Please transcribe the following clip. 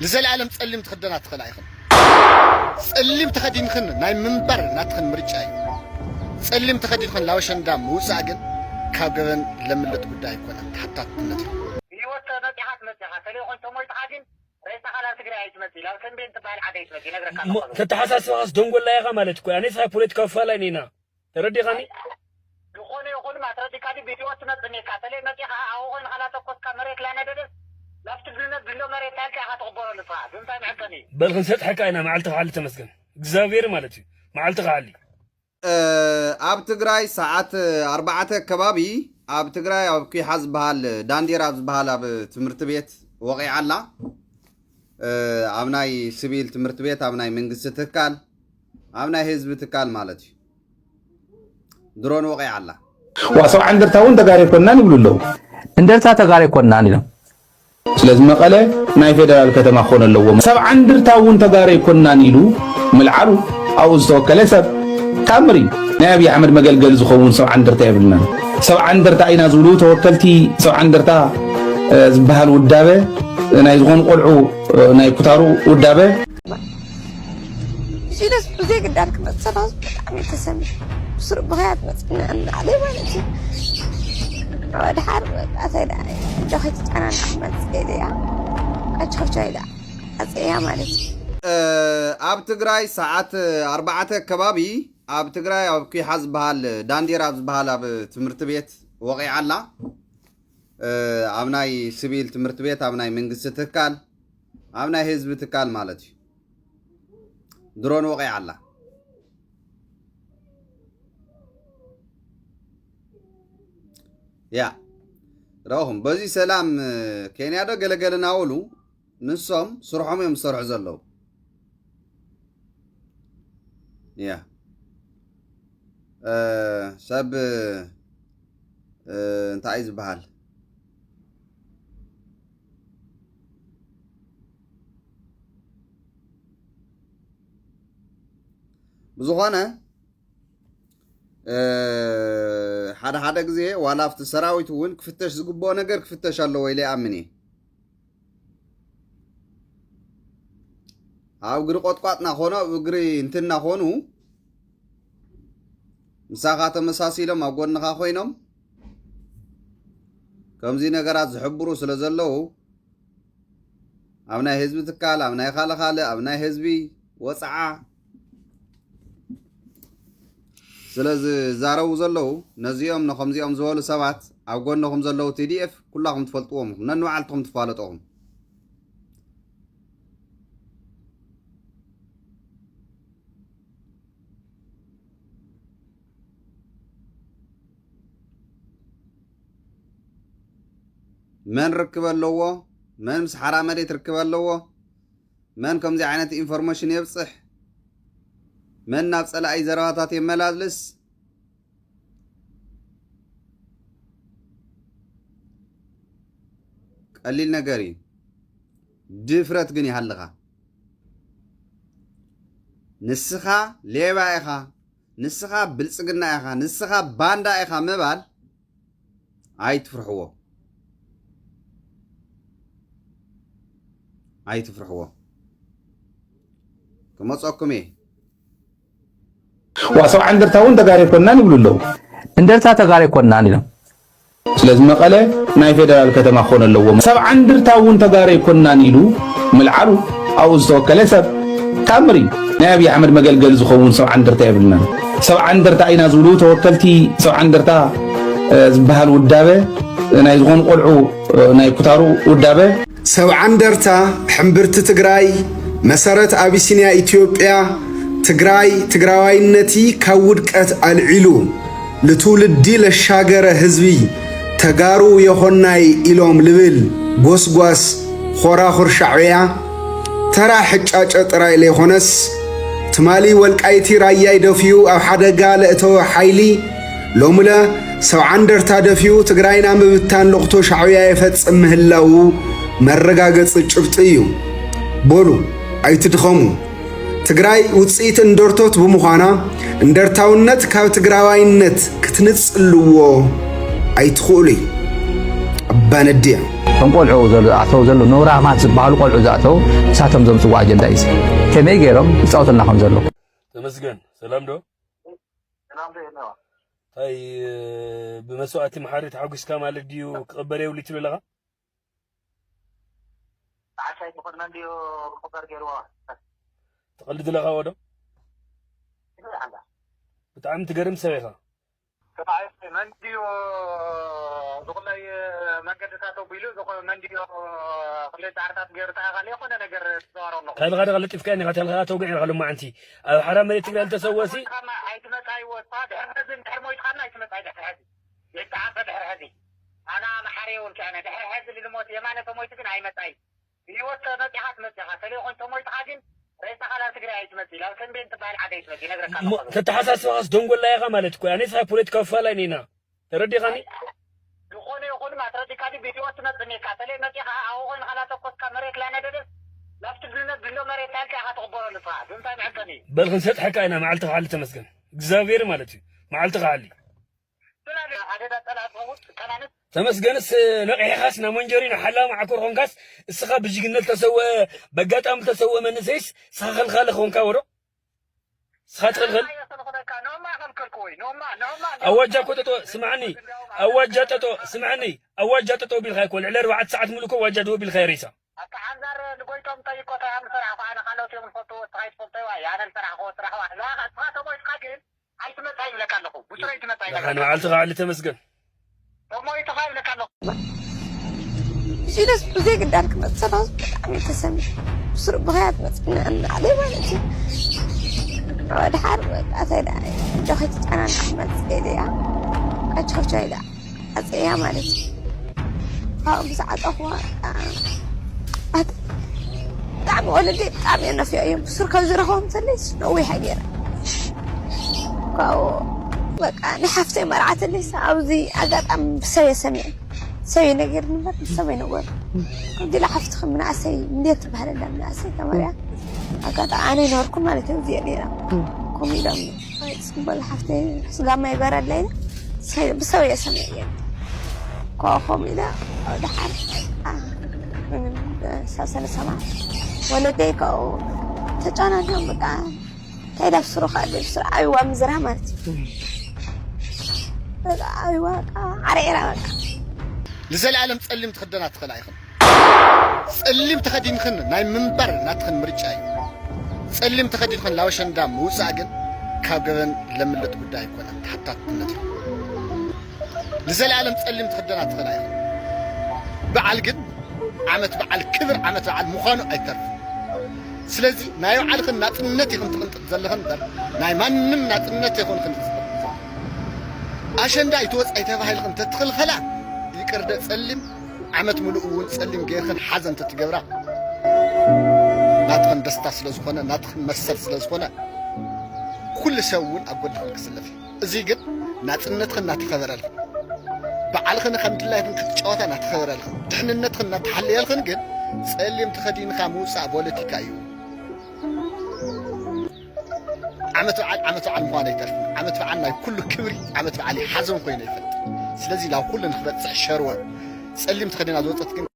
ንዘለኣለም ጸሊም ትኽደና ትኽእላ ኢኽን። ጸሊም ተኸዲንክን ናይ ምንባር ናትኽን ምርጫ እዩ። ጸሊም ተኸዲንክን ላወሸንዳ ምውጻእ ግን ካብ ገበን ለምልጥ ጉዳይ ኣይኮነን፣ ተሓታትነት እዩ። ህይወት ተመጺኻ ትመጺኻ፣ ተለይኾን ተሞይትኻ ግን ሬሳኻ ናብ ትግራይ ኣይትመጽእ፣ ናብ ተንቤን ትበሃል ዓዲ ኣይትመጽእ፣ ይነግረካ እሞ ኣለኹ። ተተሓሳስባኻስ ደንጎላ ኢኻ ማለት እኮ። ኣነስ ናይ ፖለቲካዊ ፋላይ ኔና። ተረዲኻኒ? ዝኾነ ይኹን ማስረዲካ ድዩ ቪድዮ ትመጽእ ኔካ፣ ተለይ መጺኻ ኣብኡ ኮይንካ እናተኮስካ መሬት ላነደደስ ናብቲ ድነ ድሎ መሬት ላልካ ኢኻ ትቕበሮ ንስኻ። ብምንታይ መዐቀኒ? በል ክንሰጥሐካ ኢና፣ መዓልቲ ክሓሊ ተመስገን። እግዚኣብሔር ማለት እዩ። መዓልቲ ክሓሊ። እ፣ ኣብ ትግራይ ሰዓት ኣርባዕተ ከባቢ ኣብ ትግራይ ኣብ ኲሓ ዝበሃል ዳንዴራ ኣብ ዝበሃል ኣብ ትምህርቲ ቤት ወቒዓ ኣላ። እ፣ ኣብ ናይ ሲቪል ትምህርቲ ቤት፣ ኣብ ናይ መንግስቲ ትካል፣ ኣብ ናይ ህዝቢ ትካል ማለት እዩ። ድሮን ወቒዓ ኣላ። ዋ፣ ሰብዓ እንደርታ እውን ተጋሩ ኣይኮንናን ይብሉ ኣለዉ። እንደርታ ተጋሩ ኣይኮንናን ኢሎም። ስለዚ መቐለ ናይ ፌደራል ከተማ ክኾን ኣለዎ። ሰብዓ እንደርታ እውን ተጋሩ ኣይኮንናን ኢሉ ምልዓሉ ኣብኡ ዝተወከለ ሰብ ታምር እዩ። ናይ ኣብይ ኣሕመድ መገልገሊ ዝኸውን ሰብዓ እንደርታ የብልናን። ሰብዓ እንደርታ ኢና ዝብሉ ተወከልቲ ሰብዓ እንደርታ፣ እ፣ ዝበሃል ውዳበ ናይ ዝኾኑ ቆልዑ፣ እ፣ ናይ ኩታሩ ውዳበ ኢለስ ብዘይ ግዳን ክመጽእ ራሱ ብጣዕሚ ተሰሚዕ። ብስሩ ብኸያ ትመጽእና እናዓለ ማለት እዩ። ድሓር መጣተይ ደኣ እጆኺ ትጨናንዓ ክመጽእ ኢለያ። ኣጆኾቻይ ደኣ ኣጽእያ ማለት እዩ። እ፣ ኣብ ትግራይ ሰዓት ኣርባዕተ ከባቢ ኣብ ትግራይ ኣብ ኲሓ ዝበሃል ዳንዴራ ኣብ ዝበሃል ኣብ ትምህርቲ ቤት ወቒዓ ኣላ። እ፣ ኣብ ናይ ሲቪል ትምህርቲ ቤት፣ ኣብ ናይ መንግስቲ ትካል፣ ኣብ ናይ ህዝቢ ትካል ማለት እዩ። ድሮን ወቒዓ ኣላ። ያ፣ ረኹም በዚ ሰላም፣ እ፣ ኬንያ ዶ ገለገለ ናበሉ ንሶም ስርሖም እዮም ዝሰርሑ ዘለዉ። ያ፣ እ፣ ሰብ፣ እ፣ እንታይ እዩ ዝበሃል? ብዝኾነ፣ እ፣ ሓደ ሓደ ግዜ ዋላ ኣብቲ ሰራዊት እውን ክፍተሽ ዝግብኦ ነገር ክፍተሽ ኣለዎ ኢለ ይኣምን እየ። ኣብ እግሪ ቆጥቋጥ እናኾኑ፣ ኣብ እግሪ እንትን እናኾኑ፣ ምሳኻ ተመሳሲሎም ኣብ ጎንኻ ኮይኖም ከምዚ ነገራት ዝሕብሩ ስለ ዘለዉ፣ ኣብ ናይ ህዝቢ ትካል፣ ኣብ ናይ ካልእ ካልእ፣ ኣብ ናይ ህዝቢ ወጽዓ ስለ ዝዛረቡ ዘለዉ፣ ነዚኦም፣ ነኸምዚኦም ዝበሉ ሰባት ኣብ ጎንኹም ዘለዉ ቲ ዲ ኤፍ ኩላኹም ትፈልጥዎም ኢኹም፣ ነንባዕልትኹም ትፋለጡ ኢኹም። መን ርክብ ኣለዎ? መን ምስ ሓራ መሬት ርክብ ኣለዎ? መን ከምዚ ዓይነት ኢንፎርሜሽን የብጽሕ? መን ናብ ጸላኢ ዘረባታት የመላልስ? ቀሊል ነገር እዩ። ድፍረት ግን ይሃልኻ። ንስኻ ሌባ ኢኻ፣ ንስኻ ብልጽግና ኢኻ፣ ንስኻ ባንዳ ኢኻ ምባል ኣይትፍርሕዎ። ኣይትፍርሕዎ። ክመጸኩም እየ። ዋ፣ ሰብዓ እንደርታ እውን ተጋሩ ኣይኮንናን ይብሉ ኣለዉ። እንደርታ ተጋሩ ኣይኮንናን ኢሎም። ስለዚ መቐለ ናይ ፌደራል ከተማ ክኾን ኣለዎ። ሰብዓ እንደርታ እውን ተጋሩ ኣይኮንናን ኢሉ ምልዓሉ ኣብኡ ዝተወከለ ሰብ ታምር እዩ። ናይ ኣብይ ኣሕመድ መገልገሊ ዝኸውን ሰብዓ እንደርታ የብልናን። ሰብዓ እንደርታ ኢና ዝብሉ ተወከልቲ ሰብዓ እንደርታ፣ እ፣ ዝበሃል ውዳበ፣ ናይ ዝኾኑ ቆልዑ፣ እ፣ ናይ ኩታሩ ውዳበ። ሰብዓ እንደርታ፣ ሕምብርቲ ትግራይ፣ መሰረት ኣቢሲንያ ኢትዮጵያ፣ ትግራይ፣ ትግራዋይነቲ ካብ ውድቀት ኣልዒሉ ንትውልዲ ለሻገረ ህዝቢ፣ ተጋሩ የኾናይ ኢሎም ልብል ጎስጓስ ኾራኹር ሻዕብያ፣ ተራ ሕጫጨ ጥራይ ለይኾነስ፣ ትማሊ ወልቃይቲ ራያይ ደፊኡ ኣብ ሓደጋ ለእተወ ሓይሊ፣ ሎምለ ሰብዓ እንደርታ ደፊኡ ትግራይና ምብታን ለቕቶ ሻዕብያ የፈጽም ምህላዉ መረጋገጺ ጭብጢ እዩ። በሉ፣ ኣይትድኸሙ። ትግራይ ውጽኢት እንደርቶት ብምዃና፣ እንደርታውነት ካብ ትግራዋይነት ክትንጽልዎ ኣይትኽእሉይ። ኣባነድያ። እቶም ቆልዑ ዘሎ ኣተው ዘሎ ነውራማት ዝበሃሉ ቆልዑ ዝኣተው ንሳቶም ዘምፅዎ ኣጀንዳ እዩ። ከመይ ገይሮም ይፃወቱልና ከም ዘሎ ተመስገን ሰላም ዶ? እንታይ ብመስዋእቲ መሓሪ ተሓጒስካ ማለት ድዩ? ክቕበር የብሉ ትብል ኣለኻ? ዓሻይ ትኾን መን ድዩ ክቕበር ገይርዎ? ትቐልድ ኣለኻ ወዶ? ብጣዕሚ ትገርም ሰብ ኢኻ። ሰብኣይ መን ድዩ ዝኹላይ መንገድታት ኣቢሉ ዝኾ- መን ድዩ ክልተ ዓርታት ገይሩ ተኣኻለ የኾነ ነገር ትዘዋሮ ኣለኹ። ካልኻ ደኻ ለጢፍካ ኒኻ ተልኻ ተውግዕ ኢኻ ሎማዓንቲ ኣብ ሓራ መሬት ትግራይ ዝተሰወሲ ኣይትመጻይዎ እኳ ድሕር ሕዚ ድሕር ሞይትኻና ኣይትመጻይ ድሕር ሕዚ ይተዓፈ ድሕር ሕዚ ኣና መሓሪ እውን ከነ ድሕር ሕዚ ልልሞት የማነ ተሞይቱ ግን ኣይመጻይ ብህይወት ተመጺኻ ትመጺኻ ተለይኾን ተሞይትኻ ግን ሬሳኻ ናብ ትግራይ ኣይትመጽእ ናብ ተንቤን ትበሃል ዓዲ ኣይትመጽእ ይነግረካ ኣለኹ። ተተሓሳስባኻስ ደንጎላ ኢኻ ማለት እኮ ኣነ ንስኻ ፖለቲካዊ ፋላይ ኒና ተረዲኻኒ። ዝኾነ ይኹን ማስረዲካ ድዩ ብህይወት ትመጽእ ኔካ ተለይ መጺኻ ኣብኡ ኮይንኻ ላተኮስካ መሬት ላነደደስ ናብቲ ድነ ድሎ መሬት ላልካ ኢኻ ትቕበሎ ንስኻ ብምንታይ መዐቀኒ። በል ክንሰጥሐካ ኢና መዓልቲ ክሓሊ ተመስገን እግዚኣብሔር ማለት እዩ መዓልቲ ክሓሊ። ተመስገንስ ነቒሕኻስ ናብ መንጀሪኖ ሓላዊ መዓኮር ኾንካስ እስኻ ብጅግነት ተሰወአ በጋጣሚ ተሰወአ መንእሰይስ እስኻ ኸልኻሊ ኾንካ ወዶ እስኻ ትኽልኽል ኣዋጃ ኮ ጠጦ ስምዓኒ ኣዋጃ ጠጦ ስምዓኒ ኣዋጃ ጠጦ ቢልካ እኮ ልዕሊ ኣርባዕተ ሰዓት ሙሉ እኮ ዋጃ ድወ ቢልካ ሬሳ ኣታ ሓንዛር ንጎይቶም ጠይቆ እንታይ ኣም ሰራሕኩ ኣነ ካልኦት እዮም ዝፈትዎ እስኻ ይትፈልጦ ይዋ ኣነ ዝሰራሕኩዎ ስራሕ ዋ ንስኻ ተሞይትካ ግን ኣይትመጻ ይብለካ ኣለኹ ብስሩ ኣይትመጻ ይብለካ ንበዓልቲ ከዓ ተመስገን ተሞይትኻ ይብለካ ኣለኹ ኢለስ ብዘይ ግዳል ክመፅእ ከለኹ ብጣዕሚ ተሰሚዑ ብስሩ ብኸያት መፅና እናዓለይ ማለት እዩ ድሓር በቃ እንታይ ደኣ እጆኺ ትጨናንዕ መፅእ ኢለያ ቀቸውቸው ኢላ ዓፀያ ማለት እዩ ካብኡ ምስ ዓፀኹዋ ብጣዕሚ ወለደይ ብጣዕሚ እዮም ነፊዖ እዮም ብሱር ካብ ዝረኸቦም ተለይ ነዊሕ ገይረ ካብኡ በቃ ንሓፍተይ መርዓተለይ ኣብዚ ኣጋጣሚ ብሰብ እየ ሰሚዐ ሰብ እዩ ነጊርኒ እምበር ንሰብ ኣይነገሩ ከምዚ ኢላ ሓፍትኺ ምንኣሰይ እንዴት ትበሃለላ ምንኣሰይ ተመርያ ኣጋጣሚ ኣነ ይነበርኩ ማለት እዩ እዚኦ ነይራ ከምኡ ኢሎም ጽምበል ሓፍተይ ስጋማ ይበረለይ ብሰብ እየ ሰሚዐ እየ ኮኾም ኢለ ድሓር ሳሰነ ሰማ ወለደይ ከኡ ተጫናጆም በቃ እንታይ ኢላ ብስሩ ከኣ ብስሩ ኣብዋ ምዝራ ማለት እዩ በቃ ኣብዋ በቃ ዓርዒራ በቃ ንዘለኣለም ጸሊም ትኽደና ትኽእላ ኢኽን ጸሊም ተኸዲንኽን ናይ ምንባር ናትኽን ምርጫ እዩ ጸሊም ተኸዲንኽን ላወሸንዳ ምውጻእ ግን ካብ ገበን ለምልጥ ጉዳይ ኣይኮነን ተሓታትነት እዩ ንዘለኣለም ጸሊም ትኽደና ትኽእላ ኢኽን በዓል ግን ዓመት በዓል ክብር ዓመት በዓል ምዃኑ ኣይተርፍን ስለዚ ናይ ባዕልኽን ናጽነት ኢኽን ትቕንጥጥ ዘለኽን እምበር ናይ ማንም ናጽነት ኣይኮንክን ትጽብቕ ኣሸንዳ ኣይትወጽ ኣይተባሂልኽን ተትኽልኸላ ይቅርደ ጸሊም ዓመት ምሉእ እውን ጸሊም ገይርኽን ሓዘን ተትገብራ ናትኽን ደስታ ስለ ዝኾነ ናትኽን መሰል ስለ ዝኾነ ኩሉ ሰብ እውን ኣብ ጎንኽን ክስለፍ እዩ እዚ ግን ናጽነትኽን እናተኸበረልኽን በዓልኽን ከም ድላይኽን ክትጫወታ እናተኸበረልኽን ድሕንነትኽን እናተሓለየልኽን ግን ጸሊም ተኸዲንኻ ምውጻእ ፖለቲካ እዩ ዓመት በዓል ዓመት በዓል ምዃን ኣይተርፍን ዓመት በዓል ናይ ኩሉ ክብሪ ዓመት በዓል ሓዘን ኮይኑ ይፈልጥ ስለዚ ናብ ኩሉ ንክበፅሕ ሸርወ ፀሊም ተኸዲና ዝወፀት ግን